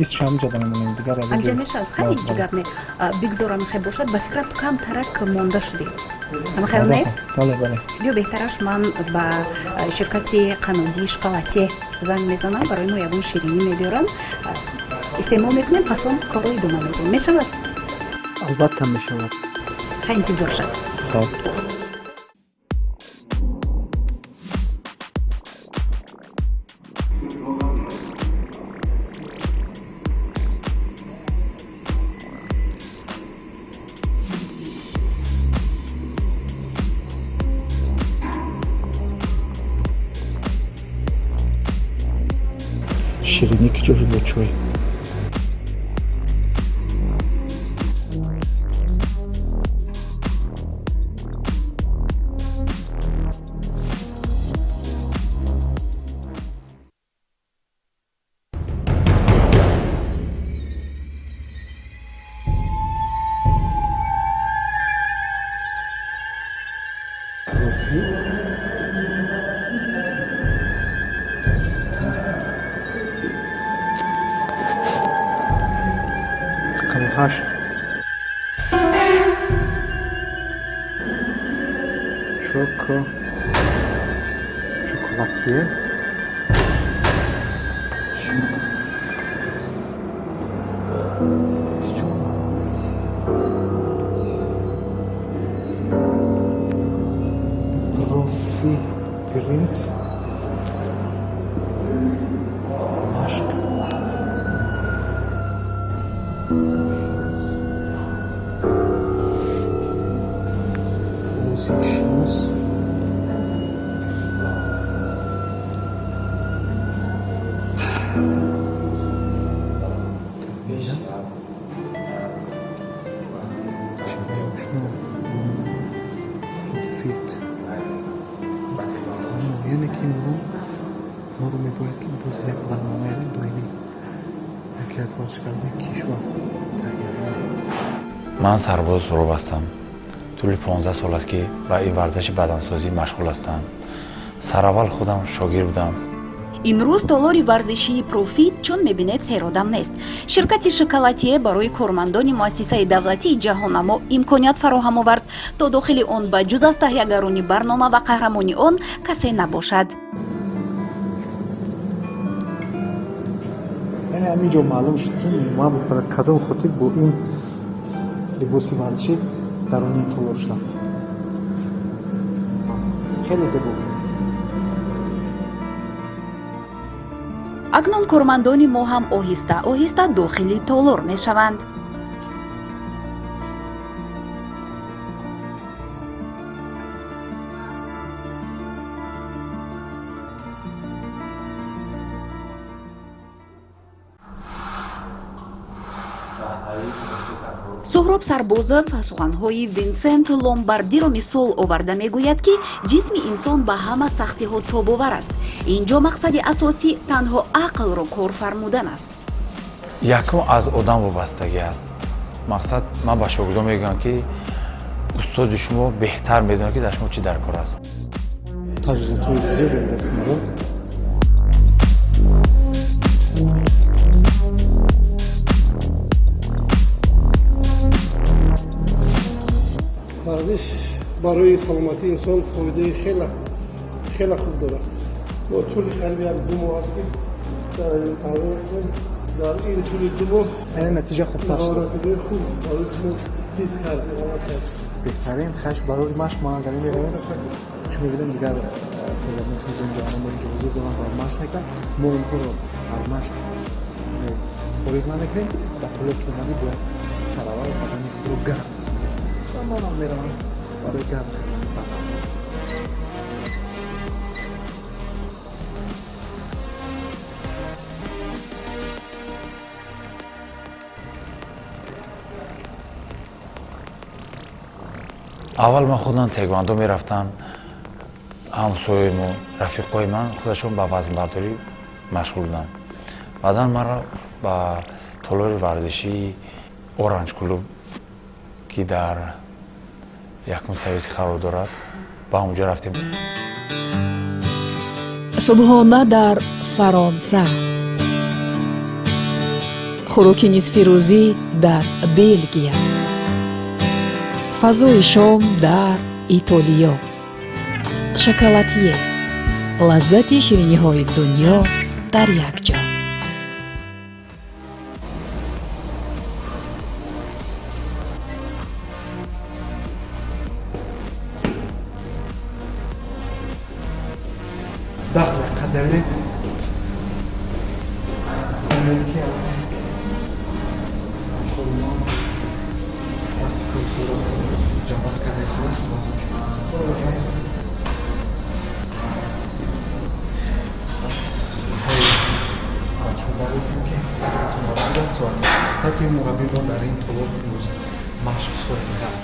Исмша ҳаминҷа дамемонем, дигар ҳамҷа мешавад. Хай, ҳеҷ гап не, бигзорам хай бошад. Ба фикрам, ту камтарак монда шудӣ, ама хайр не? Бале, бале. Биё, беҳтараш ман ба ширкати қаннодии Шоколатье занг мезанам, барои мо ягон ширинӣ мебиёрам, истеъмол мекунем, пас он корро идома медиҳем. Мешавад? Албатта, мешавад. Хай, интизор шав. Хоб. Ширинӣ ки ҷо шуд бо чой? Профит. Рақами 8. Чоко. Шоколатье. Профи принт. Машқ. Бозишинос. Тамина. Чораи ошно. Профит. Фаҳмо, яъне ки моро мебояд, ки боз як барномаеро доимӣ яке аз варзишгарони кишвар таҳия. Ман Сарбоз Суроб ҳастам. Тӯли 15 сол аст, ки ба ин варзиши бадансозӣ машғул ҳастам. Сараввал худам шогирд будам. Ин рӯз толори варзишии Профит, чун мебинед, серодам нест. Ширкати Шоколатье барои кормандони муассисаи давлатии Ҷаҳоннамо имконият фароҳам овард, то дохили он ба ҷуз аз таҳиягарони барнома ва қаҳрамони он касе набошад. Яъне ҳамин ҷо маълум шуд, ки ман бар кадом хотир бо ин либоси варзишӣ даруни толор шудам. Хеле зебо. Акнун кормандони мо ҳам оҳиста оҳиста дохили толор мешаванд. Суҳроб Сарбозов суханҳои Винсент Ломбардиро мисол оварда мегӯяд, ки ҷисми инсон ба ҳама сахтиҳо тобовар аст. Ин ҷо мақсади асосӣ танҳо ақлро кор фармудан аст. Якум, аз одам вобастагӣ аст. Мақсад, ман ба шогирдон мегӯям, ки устоди шумо беҳтар медонад, ки дар шумо чӣ дар кор аст. Таҷҳизотҳои зиёде будаст инҷо. Варзиш барои саломатии инсон фоидаи хеле хеле хуб дорад. Мо тӯли қариби як 2 моҳ аст, ки дар ин тамрин мекунем. Дар ин тӯли 2 моҳ яъне натиҷа хубтар шудааст. Натиҷаи хуб барои шумо ҳис кардем, албатта. Беҳтарин хаш барои машқ. Мо агар меравем, чун мебинем, дигар толибони телевизиони Ҷаҳоннамо инҷо ҳузур доранд ва машқ мекунанд. Мо онҳоро аз машқ фориғ намекунем. Дар толор ки омадӣ, бояд сараввал бадани худро гарм созем ва манам меравам барои гарм кардани бадан. Аввал ман худам тэквондо мерафтам. Ҳамсоёи мо, рафиқҳои ман худашон ба вазнбардорӣ машғул буданд. Баъдан маро ба толори варзишии Оранж клуб, ки дар якум Советский қарор дорад, ба онҷо рафтем. Субҳона дар Фаронса. Хӯроки нисфирӯзӣ дар Белгия, фазои шом дар Итолиё. Шоколатье, лаззати шириниҳои дунё дар як ҷо. 10 дақиқа давидем, ки ҳамкори вақти кори ҷамъбаст карда истодааст ва аз дарёфтем, ки аз мураббӣ аст ва таҳти мураббӣ мо дар ин толор имрӯз машқ хоҳем кард.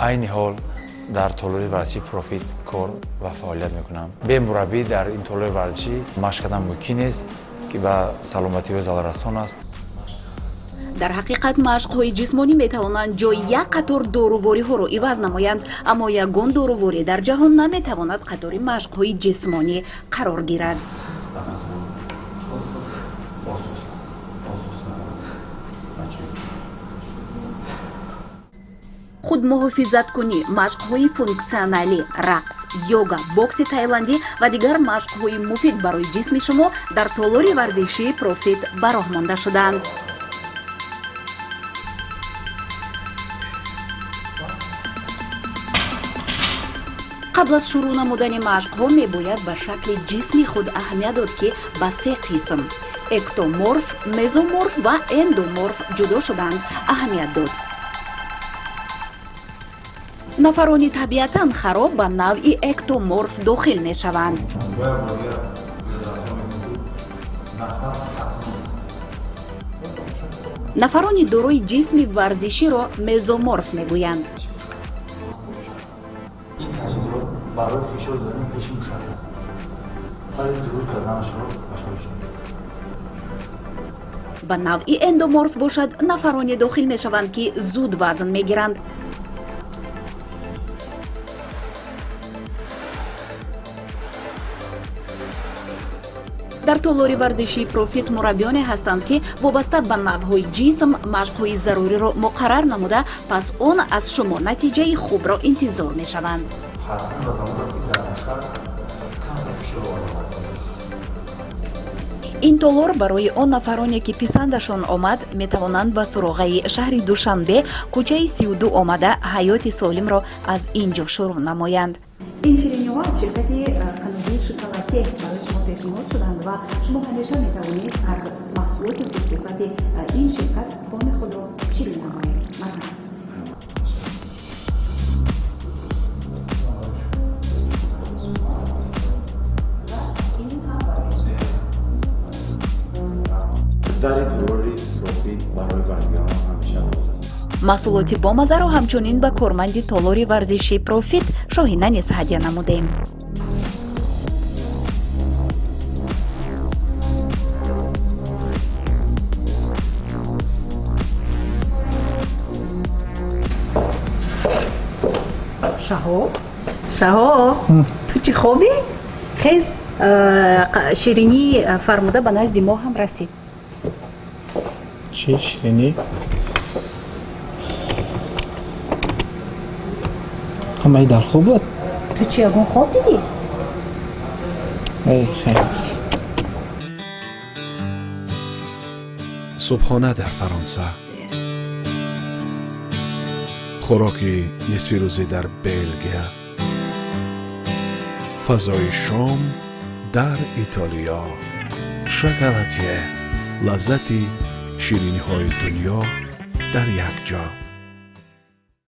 Айни ҳол дар толори варзишии Профит кор ва фаъолият мекунам. Бе мураббӣ дар ин толори варзишӣ машқ кардан мумкин нест, ки ба саломатии ӯ залалрасон аст. Дар ҳақиқат, машқҳои ҷисмонӣ метавонанд ҷои як қатор дорувориҳоро иваз намоянд, аммо ягон доруворӣ дар ҷаҳон наметавонад қатори машқҳои ҷисмонӣ қарор гирад. Худмуҳофизаткунӣ, машқҳои функсионалӣ, рақс, йога, бокси тайландӣ ва дигар машқҳои муфид барои ҷисми шумо дар толори варзишии Профит ба роҳ монда шудаанд. Қабл аз шурӯъ намудани машқҳо мебояд ба шакли ҷисми худ аҳамият дод, ки ба се қисм — эктоморф, мезоморф ва эндоморф ҷудо шудаанд, аҳамият дод. Нафарони табиатан хароб ба навъи эктоморф дохил мешаванд. Бояд мураббия расон мекунад, нафас ҳатмист. Нафарони дорои ҷисми варзиширо мезоморф мегӯянд. Ин таҷҳизот барои фишор додани пеши мушак аст. Тарзи дуруст заданашро ба шумо нишон медиҳам. Ба навъи эндоморф бошад, нафароне дохил мешаванд, ки зуд вазн мегиранд. Дар толори варзишии Профит мураббиёне ҳастанд, ки вобаста ба навъҳои ҷисм машқҳои заруриро муқаррар намуда, пас он аз шумо натиҷаи хубро интизор мешаванд. Ҳатман ва зарур аст, ки дар мушак камтар фишор оварда. Ин толор барои он нафароне, ки писандашон омад, метавонанд ба суроғаи шаҳри Душанбе, кӯчаи 32 омада, ҳаёти солимро аз ин ҷо шурӯъ намоянд. Ин шириниҳо аз ширкати қаннодии Шоколатье барои шумо пешниҳод шуданд ва шумо ҳамеша метавонед аз маҳсулоти хушсифати ин ширкат коми худро ширин намоед. Марҳамат. Ин ҳам барои шумо. Дари толори Профит барои варзигарон ҳамеша боз аст. Маҳсулоти бомазаро ҳамчунин ба корманди толори варзишии Профит Шоҳина низ ҳадя намудем. Шаҳоб, Шаҳоб, ту чӣ, хобӣ? Хез, ширинӣ фармуда ба назди мо ҳам расид. Чӣ ширинӣ? Ҳамаи дар хоб буд? Ту чӣ, ягон хоб дидӣ? Эй, хайр. Субҳона дар Фаронса, хӯроки нисфирӯзӣ дар Белгия, фазои шом дар Итолиё. Шоколатье, лаззати шириниҳои дунё дар як ҷо.